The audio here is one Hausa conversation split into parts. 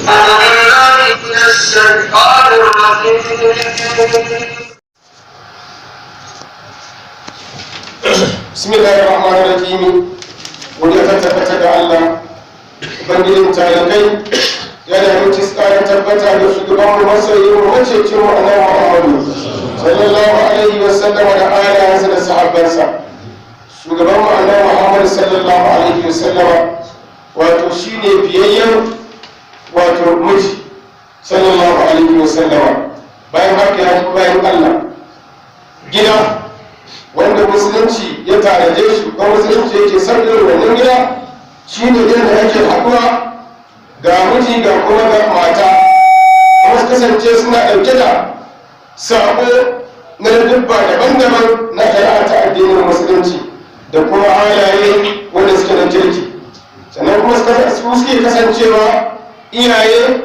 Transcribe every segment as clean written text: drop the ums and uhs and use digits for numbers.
بالله من الشيطان الرجيم. Bismillahir rahmanir rahim. Godiya ta tabbata ga Allah, ubangijin talibai, yana mutu tsarin tabbata da shugaban mu, masoyin mu, macecin mu, annabi Muhammadu sallallahu alaihi wa sallam, da alayansa da sahabbansa. Shugaban mu annabi Muhammadu sallallahu alaihi wa sallama wato shine biyayyen wato miji, sallallahu alaihi wa sallama. Bayan haka, ya bayan Allah, gida wanda musulunci ya tanaje shi ko musulunci yake son irin wannan gida shine gidan da ake haɗuwa ga miji ga kuma ga mata, kuma su kasance suna ɗauke da saƙo na dubba daban-daban na shari'a ta addinin musulunci da kuma halaye wanda suke na kirki. Sannan kuma su suke kasancewa iyaye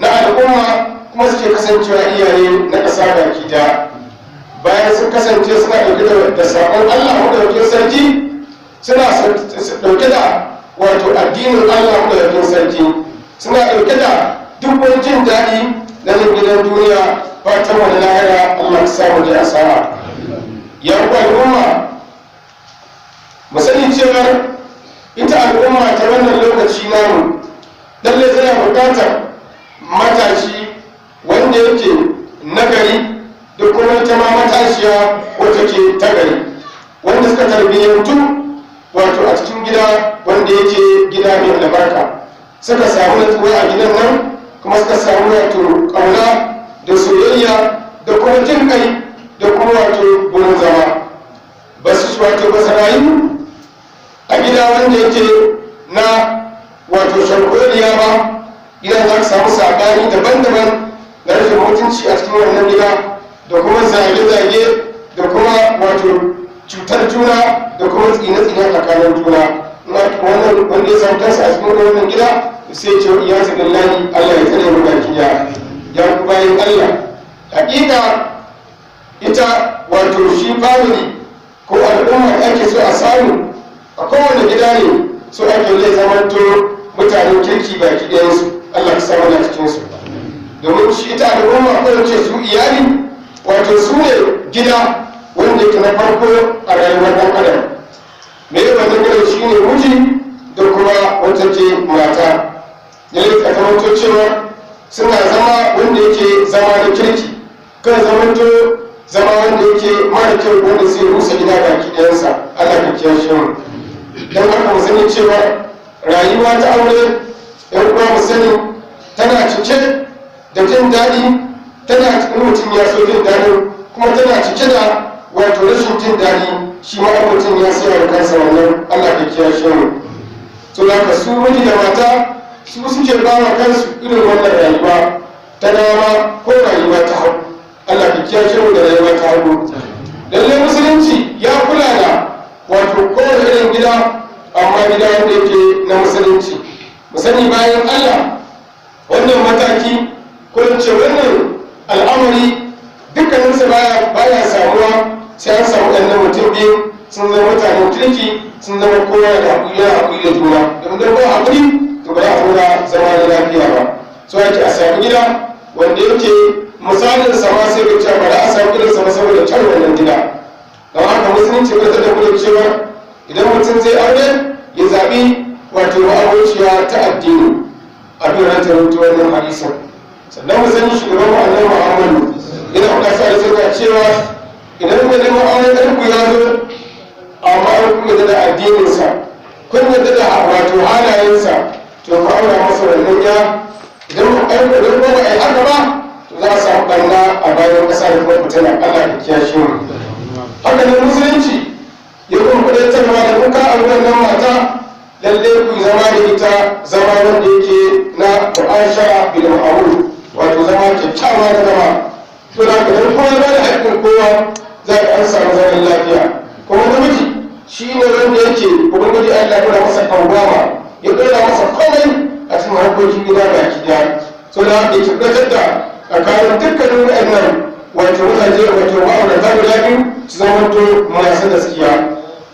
na al'umma, kuma suke kasancewa iyaye na ƙasa baki daya. Bayan sun kasance suna ɗauke da saƙon Allah maɗaukin sarki, suna ɗauke da wato addinin Allah maɗaukin sarki, suna ɗauke da duk wani jin daɗi na nan gidan duniya, fatan wani lahira, Allah ta samu ji asara. Ya ku al'umma, mu sani cewar ita al'umma ta wannan lokaci namu lalle tana buƙatar matashi wanda yake nagari, da kuma ita ma matashiya wacce ke ta gari, wanda suka tarbiyyantu wato a cikin gida wanda yake gida mai albarka, suka samu natsuwa a gidan nan, kuma suka samu wato ƙauna da soyayya da kuma jin kai da kuma wato gurin zama. Ba su wato ba su rayu a gida wanda yake na wato sharholiya ba, gidan za ka samu saɓani daban-daban na rashin mutunci a cikin wannan gida, da kuma zage-zage, da kuma wato cutar juna, da kuma tsine-tsine tsakanin juna. Wannan wanda ya samu kansa a cikin wannan gida sai ce ya billahi, Allah ya tsare mu baki ya. Ya ku bayin Allah, hakika ita wato shi family ko al'umma da ake so a samu a kowane gida ne, so ake zai zamanto mutanen kirki baki ɗayansu. Allah ka samu na cikinsu. Domin shi ita al'umma, ko ce su iyali, wato su ne gida wanda yake na farko a rayuwar ɗan adam. Me ya wannan gidan? Shi ne miji da kuma wata ke mata. Yadda ka zamanto cewa suna zama wanda yake zama da kirki, kan zamanto zama wanda yake mara kyau, wanda zai rusa gida baki ɗayansa. Allah ka kiyashe mu. Don haka mu sani cewa rayuwa ta aure, yan uwa, mu sani tana cike da jin daɗi, tana cikin mutum ya so jin daɗin, kuma tana cike da wato rashin jin daɗi shi ma mutum ya siya da kansa wannan. Allah ka kiyashe mu. To haka su miji da mata su suke ba wa kansu irin wannan rayuwa ta dama ko rayuwa ta hagu. Allah ka kiyashe mu da rayuwa ta hagu. Lallai musulunci ya kula da wato kowane irin gida, amma gida wanda yake na musulunci. Mu sani, bayan Allah, wannan mataki ko in ce wannan al'amari dukkaninsa baya samuwa sai an samu ɗan mutum biyu sun zama mutanen kirki, sun zama kowa da haƙuri, yana haƙuri da juna. Domin don ba haƙuri, to ba za a zauna zama da lafiya ba. So ake a sami gida wanda yake misalin sama sai ga cewa ba za a samu irin sama saboda kyan wannan gida. Don haka musulunci ba ta da kuma cewa idan mutum zai aure ya zaɓi wato ma'abociya ta addini. Abin ran ta rubuta wannan hadisin. Sannan mu sani shugaban mu annabi Muhammadu yana faɗa sa da cewa idan kuka neman auren ɗanku ya zo, amma an kun yadda da addininsa, kun yadda da wato halayensa, to ku aura masa wannan ya. Idan kuma ba a yi haka ba, to za a samu ɓarna a bayan ƙasa da kuma fitina. Allah ka kiyashe mu. Haka ne musulunci ya kuma kudantarwa da kuka a wannan mata, lalle ku zama da ita zama wanda yake na mu'ashara bil ma'ruf, wato zama kyakkyawa na zama. To da haka dan kowa ba da haƙƙin kowa, za ka an samu zaman lafiya. Kuma namiji shi ne wanda yake ubangiji Allah ya dora masa kawwama, ya dora masa komai a cikin harkokin gida baki daya. So da haka yake tabbatar da tsakanin dukkanin waɗannan wato mazaje, wato ma'aurata guda biyu, su zamanto masu gaskiya.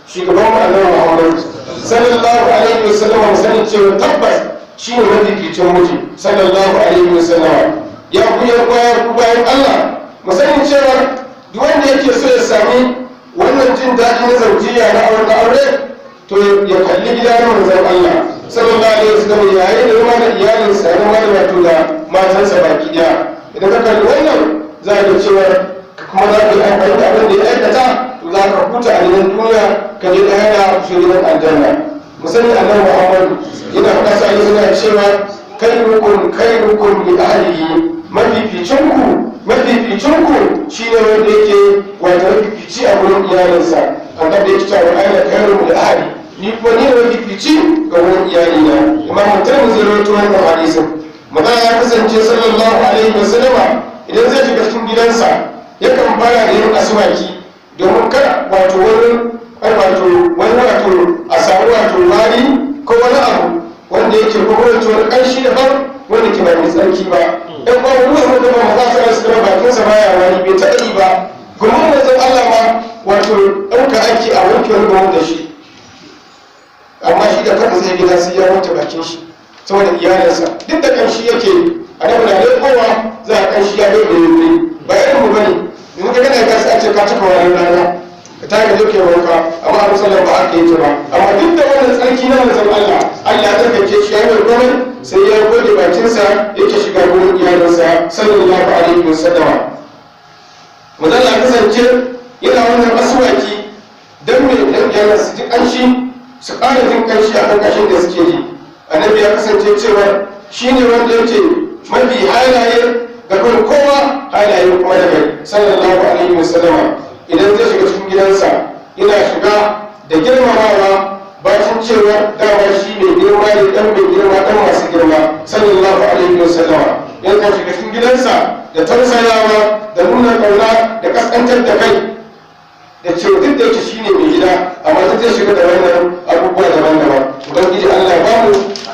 Shugaban mu annabi Muhammad sallallahu alaihi wasallam, mu sani cewa tabbas shi ne mafificin miji sallallahu alaihi wasallama. Ya ku yan ku bayan Allah, mu sani cewa duk wanda yake so ya sami wannan jin daɗi na zaujiya na aure na aure, to ya kalli gida na manzon Allah sallallahu alaihi wasallam yayin da zama da iyalinsa, ya zama da wato da matansa baki ɗaya. Idan ka kalli wannan, za ka cewa kuma za ka yi amfani da abin da ya aikata, to za ka huta a gidan duniya, ka je ɗaya da shi gidan aljanna. Mu sani Annabi Muhammadu yana faɗa sa yana cewa khairukum khairukum li ahlihi, mafificinku mafificinku shine wanda yake wato mafifici a wurin iyalinsa. Annabi yake cewa ana khairukum li ahli, ni kuma ni ne mafifici ga wurin iyalina. Imam Tirmidhi rawaito wannan hadisin. Maza ya kasance sallallahu alaihi wasallama idan zai shiga cikin gidansa yakan fara da yin aswaki domin kada wato wani wato wani wato a samu wato wari ko wani abu wanda yake ko wani wani ƙanshi daban wanda ke ba mai tsarki ba. Ɗan ba ruwa mu da maza su rasu da bakinsa baya wari, bai taɓa yi ba. Gumin manzon Allah ma wato ɗauka ake a wanke wani gwamnati da shi, amma shi da kansa zai gida sai ya wanke bakin shi saboda iyalinsa. Duk da ƙanshi yake, annabi na leƙowa za a ƙanshi ya bai bai ba irin mu bane. Yanzu ka kana gasa a ce ka cika wani rana ka ta gaje ke wanka, amma a musallan ba haka yake ba. Amma duk da wannan tsarki na manzon Allah, Allah ya tsarkake shi, ya yi komai, sai ya goge bakinsa yake shiga gurin iyalinsa sallallahu alaihi wasallama. Manzon Allah kasance yana wannan aswaki dan me? Dan iyalinsa su ji kanshi, su ƙara jin kanshi a kan kashin da suke ji. Annabi ya kasance cewa shine wanda yake mafi halaye ga kan kowa, halaye kuma da gari sallallahu alaihi wasallama. Idan zai shiga cikin gidansa yana shiga da girmamawa, bacin cewa dama shi mai girma ne, dan mai girma, dan masu girma sallallahu alaihi wasallama. Yana shiga cikin gidansa da tausayawa da nuna kauna da kaskantar da kai, da ce duk da yake shine mai gida, amma duk zai shiga da wannan abubuwa daban-daban. Ubangiji Allah ba mu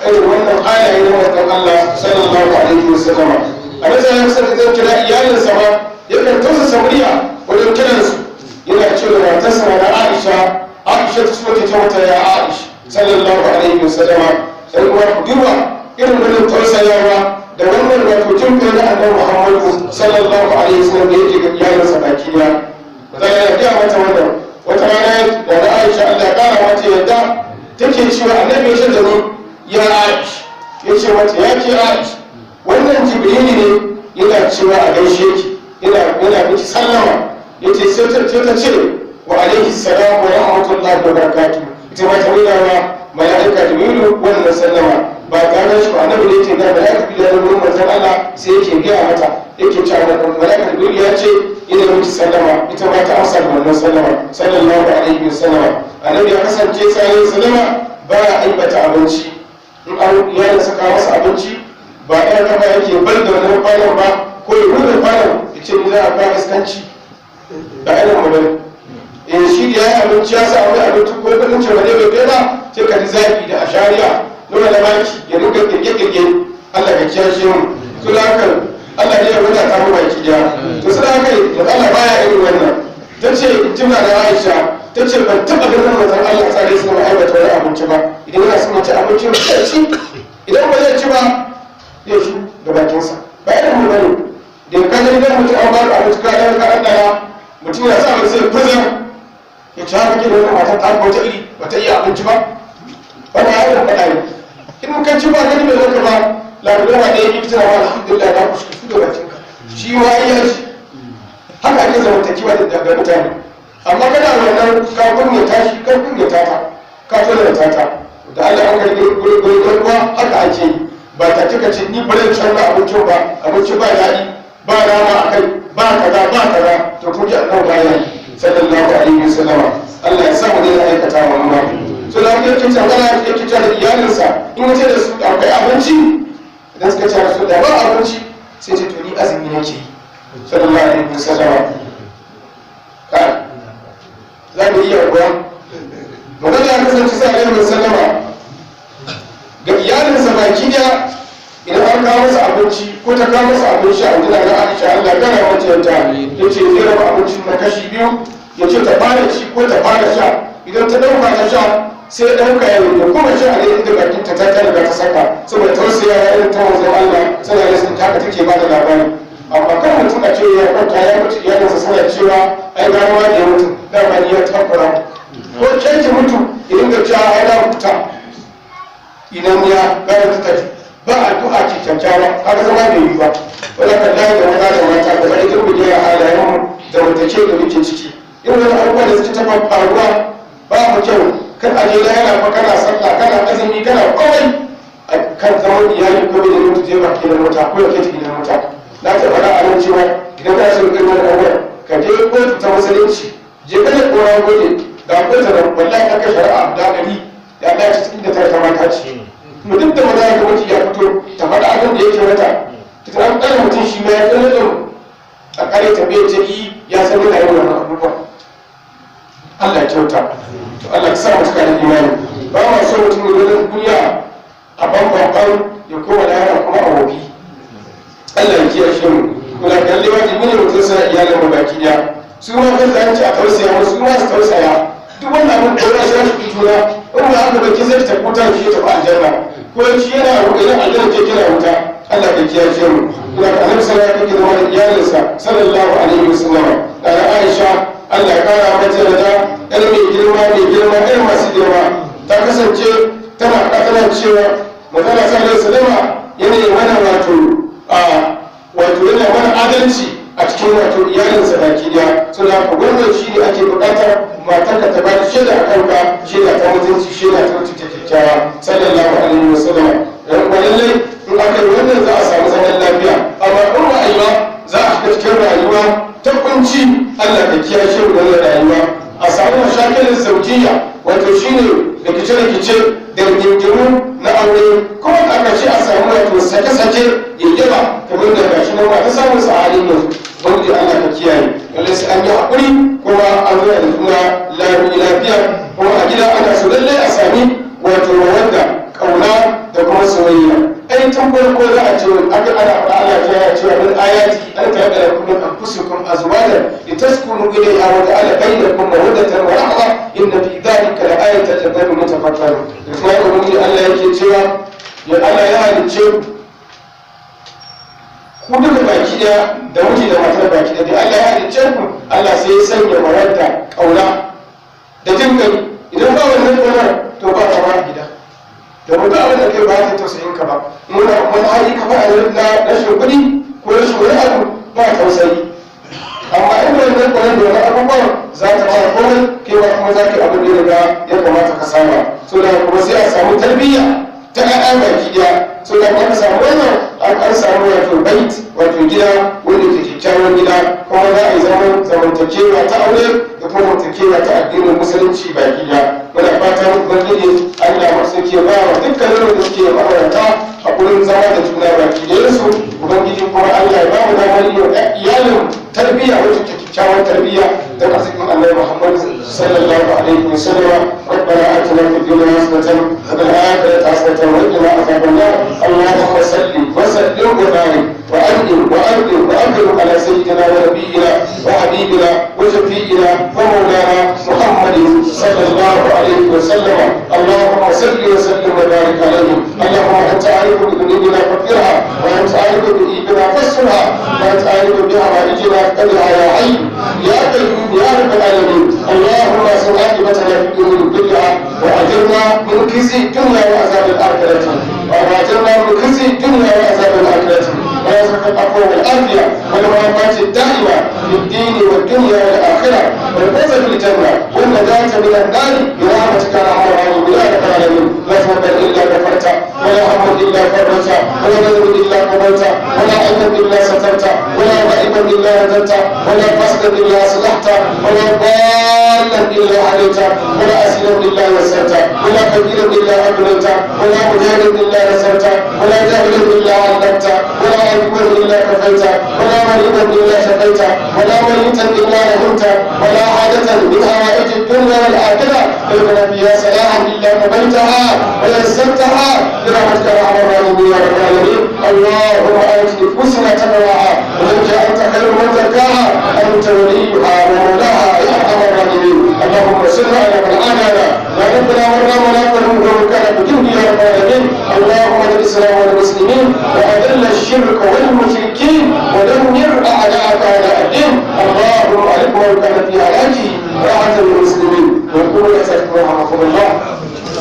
irin wannan halaye na manzon Allah sallallahu alaihi wasallama. A nan sai ya kasance zai kira iyalinsa ma yakan tausasa murya wajen kiransu. Yana cewa matarsa na Aisha, Aisha ta so ta mata ya Aisha sallallahu alaihi wasallama. Sai kuma ku duba irin wannan tausayawa da wannan wato jin kai na Annabi Muhammadu sallallahu alaihi wasallam da yake ga iyalinsa baki daya. Maza ya gaya mata wannan. Wata rana da na Aisha, Allah ya kara mata yadda, take cewa Annabi ya ce da ni ya Aisha, ya ce mata ya ke Aisha, wannan Jibrili ne yana cewa a gaishe ki, yana miki sallama. Yace sai ta ce wa alaihi salam wa rahmatullahi wa barakatuh. Ita ma ta nuna wa mala'ika Jibrilu wannan sallama ba tare da shi ba. Annabi ne yake ga mala'ika Jibrilu ya zo manzon Allah, sai yake gaya mata, yake cewa mala'ika Jibrilu ya ce ina miki sallama. Ita ma ta amsa da wannan sallama sallallahu alaihi wasallama. Annabi ya kasance sai sallama baya aibata abinci. In an iyalin saka masa abinci, ba ɗan kafa yake bar da wannan kwanon ba ko ya rufe kwanon ya ce ni za a ba iskanci, ba irin mu bane. Eh, shi da ya yi abinci, ya sa wani abinci ko kudin ce ba ne bai kai ba, sai ka ji zafi da ashariya nuna da baki ya dinga kirge-kirge. Allah ka kiyashe mu. Su da haka Allah ne ya wada ta mu baki daya. To su da haka da Allah baya irin wannan. Ta ce jimla da Aisha ta ce ban taɓa ganin manzon Allah tsare su na aibata wani abinci ba. Idan yana son ya ci abinci ya ci, idan ba zai ci ba zai ci da bakinsa. Ba irin mu bane da ka ga gidan mutum an ba ka abinci ka ɗan ka ɗanɗana, mutum ya sa mai sai fuzar ya ci haka ke da wani mata ta wata iri ba ta iya abinci ba. Wannan ya irin faɗa ne. In ka ci ba gani mai zaka ba labarai ba ɗaya biyu tana wa alhamdulillah ba ku shi da bakinka shi ma iya ci. Haka ake zamantakewa da mutane. Amma kana wannan ka kunya tashi, ka kunya tata, ka tona tata da Allah an karbi gurin ruwa. Haka ake yi, ba ta kika ce ni bare canza abincin ba, abinci ba daɗi, ba nama a kai, ba kaza ba kaza. To kun ji annabi bayan sallallahu alaihi wasallama. Allah ya sa mu daina aikata wa mu so da yake cewa yake cewa da iyalinsa in yace da su akwai abinci, idan suka ce su da ba abinci, sai ce to ni azumi nake yi sallallahu alaihi wasallama. Kai za mu iya kuwa magana ya kasance sai alaihi wasallama ga iyalinsa baki daya. Idan an kawo masa abinci ko ta kawo masa abinci a gidan na Aisha, Allah gana mata yadda, ya ce zai raba abincin na kashi biyu, ya ce ta fara ci ko ta fara sha. Idan ta dauka ta sha, Sai ya ɗauka ya yi kuma shi a inda bakin ta ta riga ta saka, saboda tausaya ya irin ta manzon Allah sallallahu alaihi wasallam, haka take ba da labari. Amma kan mutum a ce ya kwanta ya mutu, iyalinsa suna cewa ai gara da ya mutu, dama ni ya takura, ko can ki mutu idan ga cewa ai na huta, idan ya gara ta tafi ba addu'a ce kyakkyawa, kaga zama bai yi ba. Wala kan layi da maza da mata da bari duk mu gyara halayen mu da mutace da muke ciki. Irin wani abubuwa da suke ta faruwa ba mu kyau. Kan aje lahira fa, kana sallah, kana azumi, kana komai, a kan zaman iyali ko da mutu je ba ke da mota ko ya ke gidan mota. Na ta faɗa a nan cewa idan kana son irin wani abubuwa, ka je kotu ta musulunci, je ka da kora goje ga kotu da wallahi aka shari'a da 100 da Allah ya ci inda ta mata ce mu duk da maza ga mutum ya fito ta faɗa abin da yake mata, ta tana ɗan mutum shi ma ya tsalle ɗin a ƙare tambaye ce yi ya san yana yin wannan abubuwa. Allah ya kyauta. To Allah ya sa mu cika da imani. Ba ma so mutum ya zo duniya a banban ya koma lahira kuma a wofi. Allah ya kiyashe mu. Kula kalle wajibi ne mutum sa iyalin mu baki daya, su ma kan zan ci a tausaya musu, su ma su tausaya. Duk wannan abin da ya shafi juna, in ba haka ba ki zai tafi wuta, shi ya tafi aljanna, ko shi yana idan aljanna ke kira wuta. Allah ka kiyashe mu. Kula ka Annabi sallallahu alaihi wasallam da iyalinsa sallallahu alaihi wasallam da Aisha, Allah ya kara mata yarda, ɗan mai girma, mai girma, ɗan masu girma, ta kasance tana tana cewa manzon sallallahu alaihi wasallam yana yi mana wato a wato yana mana adalci a cikin wato iyalinsa baki daya. So da haka wannan shi ne ake bukatar matarka ta bada shaida a kanka, shaida ta mutunci, shaida ta mutunci kyakkyawa, sallallahu alaihi wasallam. Dan kuma lallai in aka yi wannan za a samu zaman lafiya, amma in ba a yi ba za a shiga cikin rayuwa ta kunci. Allah ka kiyashe mu da rayuwa a samu mashakilin zaujiya, wato shine rikice-rikice da rigingimu na aure, kuma a ƙarshe a samu wato sake-sake ya yawa kamar da gashi nan ba ta samun sa a halin yanzu. Ubangiji Allah ka kiyaye. Lallai sai an yi haƙuri kuma an zo da juna lafiya, kuma a gida ana so lallai a sami wato wanda ƙauna da kuma soyayya. Ai tun farko za a ce aka ana faɗa, Allah ya ce wa min ayati an ta'ala lakum min anfusikum azwajan litaskunu ilayha wa ja'ala bainakum mawaddatan wa rahma, inna fi dhalika la'ayatan liqaumin yatafakkarun. Da kuma ubangiji Allah yake cewa ya Allah ya halicce ku duka baki daya, da miji da matar baki daya, da Allah ya halicce ku, Allah sai ya sanya mawadda, kauna da jin kai. Idan ba wannan kaunar to ba ta ba gida, da mutum abin da kai ba ta tausayin ka ba. Muna wani hali ka faɗa na rashin kuɗi ko rashin wani abu, ba tausayi. Amma in wannan kwanan da wani abubuwan za ta fara komai, kai ba kuma za ka yi abin da ya riga ya kamata ka sama. So da kuma sai a samu tarbiyya ta ƴaƴa baki ɗaya. So da kuma ka samu wannan an samu wato bait, wato gida wanda ke kyakkyawan gida, kuma za a yi zaman zamantakewa ta aure da kuma zamantakewa ta addinin musulunci baki ɗaya. Muna fatan ubangiji Allah masu ke ba wa dukkanin wanda suke ma'aurata a gurin zama da juna baki ɗayansu. Ubangiji kuma Allah ya ba mu damar yi wa iyalin tarbiyya wacce ke kyakkyawar tarbiyya da arzikin Annabi Muhammad sallallahu alaihi wasallam. ربنا آتنا في الدنيا حسنة وفي الآخرة حسنة وقنا عذاب النار. اللهم صل وسلم وبارك وأنعم وأكرم وأكرم على سيدنا ونبينا وحبيبنا وشفيعنا ومولانا محمد صلى الله عليه وسلم. اللهم صل وسلم وبارك عليه. اللهم أنت عارف بذنوبنا فاغفرها، وأنت عارف بإيبنا فاسترها، وأنت عارف بحوائجنا فاقضها، يا حي يا قيوم يا رب العالمين. اللهم اصلح عاقبتنا في الأمور كلها، وأجرنا من خزي الدنيا وعذاب الآخرة، وأجرنا من خزي الدنيا وعذاب الآخرة، ويرزق العفو والعافية والمعافاة الدائمة في الدين والدنيا والآخرة، والفوز بالجنة والنجاة من النار برحمتك يا أرحم الراحمين يا رب العالمين. لا ذنب إلا غفرته، ولا هم إلا فرجته، ولا ذنب إلا قبلته، ولا عيبا إلا سترته، ولا غائبا إلا رددته، ولا فاسدا إلا أصلحته، ولا ضالا إلا هديته، ولا أسيرا إلا يسرته، ولا فقيرا إلا أغنيته، ولا مجاهدا إلا نصرته، ولا جاهلا إلا علمته، ولا عدوا إلا كفيته، ولا مريضا إلا شفيته، ولا ميتا إلا رحمته، ولا حاجة من حوائج الدنيا والآخرة تلقنا فيها صلاحا إلا قبلتها ويسرتها برحمتك يا أرحم الراحمين يا رب العالمين. اللهم آت نفوسنا تقواها وزكها، أنت خير من زكاها، أنت وليها ومولاها يا أرحم الراحمين. اللهم صل على من عادانا يا ربنا والرحمة. Alaikum wa rahmatullah.